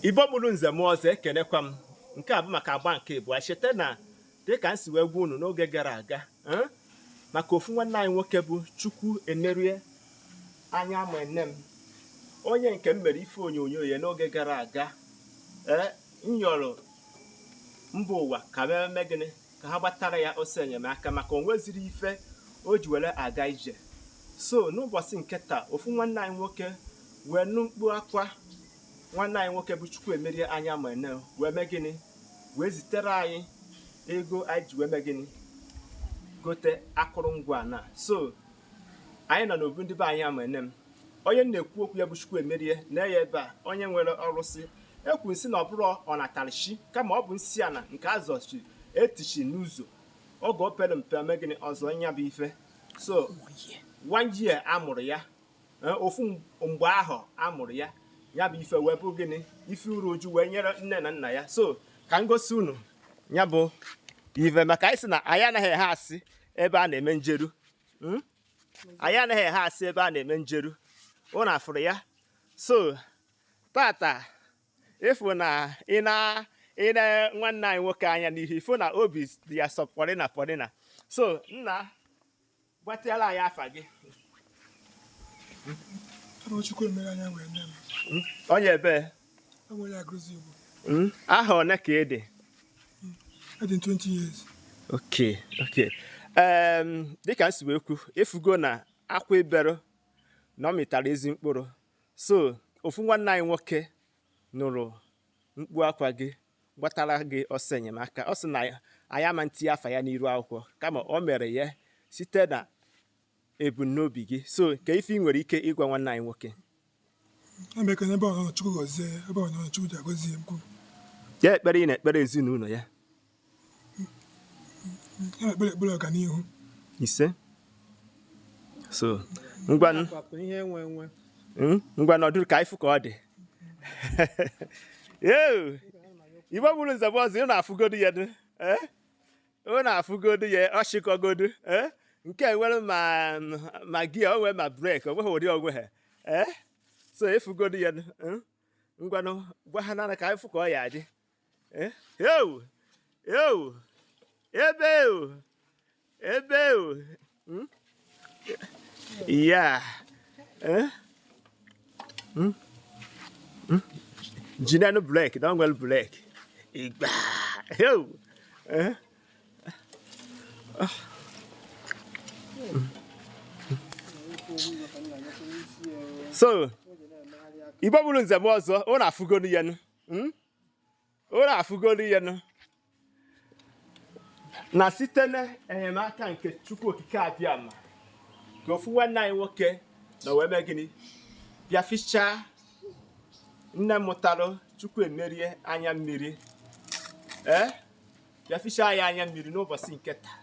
Igbo mụrụ nze m ọzọ, ekenekwa m. Nke a bụ maka agba nke abụọ. Cheta na dịka m si wee gwa unu n'oge gara aga, maka ofu nwanne anyị nwoke bụ Chukwu Emerie anya ama ene m, onye nke m mere ife onyonyo ya n'oge gara aga. Ee, m yọrọ mba ụwa ka mee gịnị, ka ha gbatara ya ọsọ enyemaka maka o nweziri ife o ji were aga ije. So n'ụbọchị nke taa, ofu nwanne anyị nwoke wee nụ mkpu akwa nwanne anyị nwoke bụ Chukwu Emerie anya ma ene, wee mee gịnị, wee zitere anyị ego anyị ji wee mee gịnị, gote akụrụngwa na. So anyị nọ n'obu ndị be anyị ama ene m. Onye na-ekwu okwu ya bụ Chukwu Emerie na ya ebe a, onye nwere ọrụsị ekwu nsị na ọ bụrụ ọnatarichi, kama ọ bụ nsị ana nke azọchi etichi n'ụzọ oge o pere mpe mee gịnị ọzọ nya bụ ife. So one year amụrụ ya, ofu mgbe ahụ amụrụ ya, ya bụ ife wee bụ gịnị, ife uru uju wee nyere nne na nna ya. So ka m gosi unu ya bụ ife, maka anyị sị na anyị anaghị eghe asị ebe a na-eme njeru. Anyị anaghị eghe asị ebe a na-eme njeru. Unu afụrụ ya. So tata ịfụ na ị na nwanne anyị nwoke anya n'ihu, ịfụ na obi dị ya sọ pọrịna pọrịna. So nna, gbatịala anyị afa gị. Onye ebe? Aha one ka ị dị? 20 years. Okay, okay. Dịka m si wee kwu, efugo na akwa ibero na ọ mịtara ezi mkpụrụ. So ofu nwanne anyị nwoke nụrụ mkpu akwa gị, gbatara gị ọsọ enyemaka. Ọ sị na anyị ama ntinye afa ya n'iru akwụkwọ, kama o mere ya site na ebumnobi gị. So ka ife ị nwere ike ịgwa nwanne anyị nwoke? Ya ekpere ị na-ekpere ezinụlọ ya. Ekpere ọganihu. Ise. So ngwa ngwa nọdụ ka ifu ka ọ dị. Igbo bụrụ nze bụ ọzọ, ị na-afụgodu ya, ị na-afụgodu ya, ọchịkọgodu nke nwere ma gia o nwee ma breki, o nweghị ụdị onwe ha. So efugodu ya, ngwanụ gwa ha nara ka ifu ka ọ ya adị. Ebe ebe ya jinenu breki, don nwere breki igba. So Igbo bụrụ nze m ọzọ, ụnụ afụgolu ya nụ, ụnụ afụgolu ya nụ na site n'enyemaka nke Chukwu Okike Abịama ka ofu nwanne anyị nwoke na wee mee gịnị, bịa fichaa nne mụtalụ Chukwu Emerie anya mmiri. Bịa fichaa ya anya mmiri n'ụbọchị nke taa.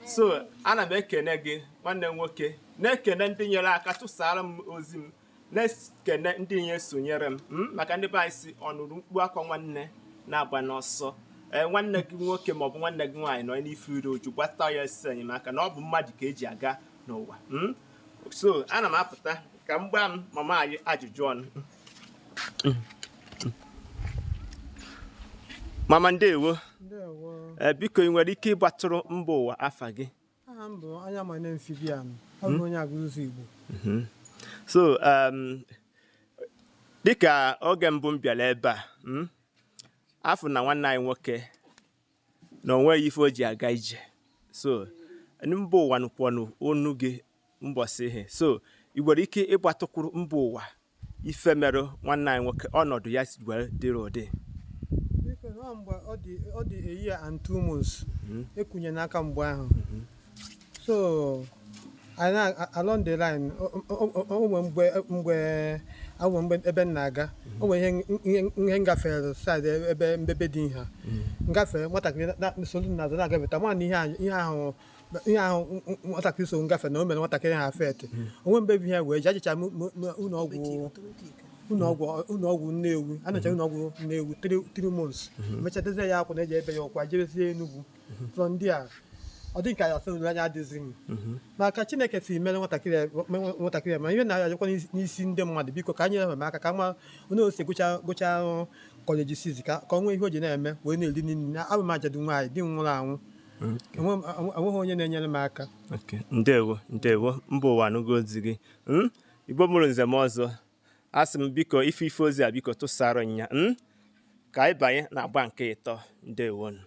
So ana m ekene gị nwanne m nwoke, na-ekene ndị nyere aka tụsara m ozi m, na-ekene ndị nye sonyere m, maka ndị be anyị si ọnụrụ mkpu akwa nwanne na-agba n'ọsọ. Ee, nwanne gị nwoke maọbụ nwanne gị nwaanyị nọ n'ife iri uju, gbata ya esi enyemaka na ọ bụ mmadụ ka eji aga n'ụwa. So ana m apụta ka m gbaa m mama anyị ajụjụ ọnụ. Mama ndewo. Biko ị nwere ike ịgbatụrụ mba ụwa afa gị? Aha m bụ Anya Fibian, ọ bụ onye Agụlụzọ Igbo. So dịka oge mbụ m bịara ebe a, afụ na nwanne anyị nwoke na o nweghị ife o ji aga ije. So mba ụwa nụkwanụ onu gị mbọsị ihe. So ị nwere ike ịgbatụkwuru mba ụwa ife merụ nwanne anyị nwoke, ọnọdụ ya si wee dịrị ụdị? Mgbe ọ dị a year and 2 months ekunye n'aka mgbe ahụ. So along the line, onwe mgbe ebe m na-aga, onwe ihe ngafere side ebe mbebe dị nha ngafe, nwatakịrị soro n'azụ na-agafeta, ma na ihe ahụ nwatakịrị so ngafe na o mere nwatakịrị ha afet. Onwe mgbe ihe wee ji ajicha ụlọọgwụ Nnewi, anọcha ụlọọgwụ Nnewi 3 months, mechaa dozie ya akwa na eji ebe ya ụkwa jebezie Enugu. From there Ọ dị nke ya asị olileanya adịghịzị m, maka Chineke si mere nwatakịrị ya. Ma ihe na-arịọkwa n'isi ndị mmadụ, biko, ka anyị nyere m aka ka ma onye ose gụcha college sizi ka ọ nwee ihe o ji na-eme wee na-eri nri. Na abụ m ajadu nwaanyị, di m nwụrụ anwụ. Enweghị onye na-enyere m aka. Okay, ndewo, ndewo. Mba ụwa anụgo ozi gị. Igbo mụrụ nzem ọzọ, asị m, biko, ife ife ozi a, biko tụsara nya, Ka anyị banye na agba nke ịtọ. Ndewonu.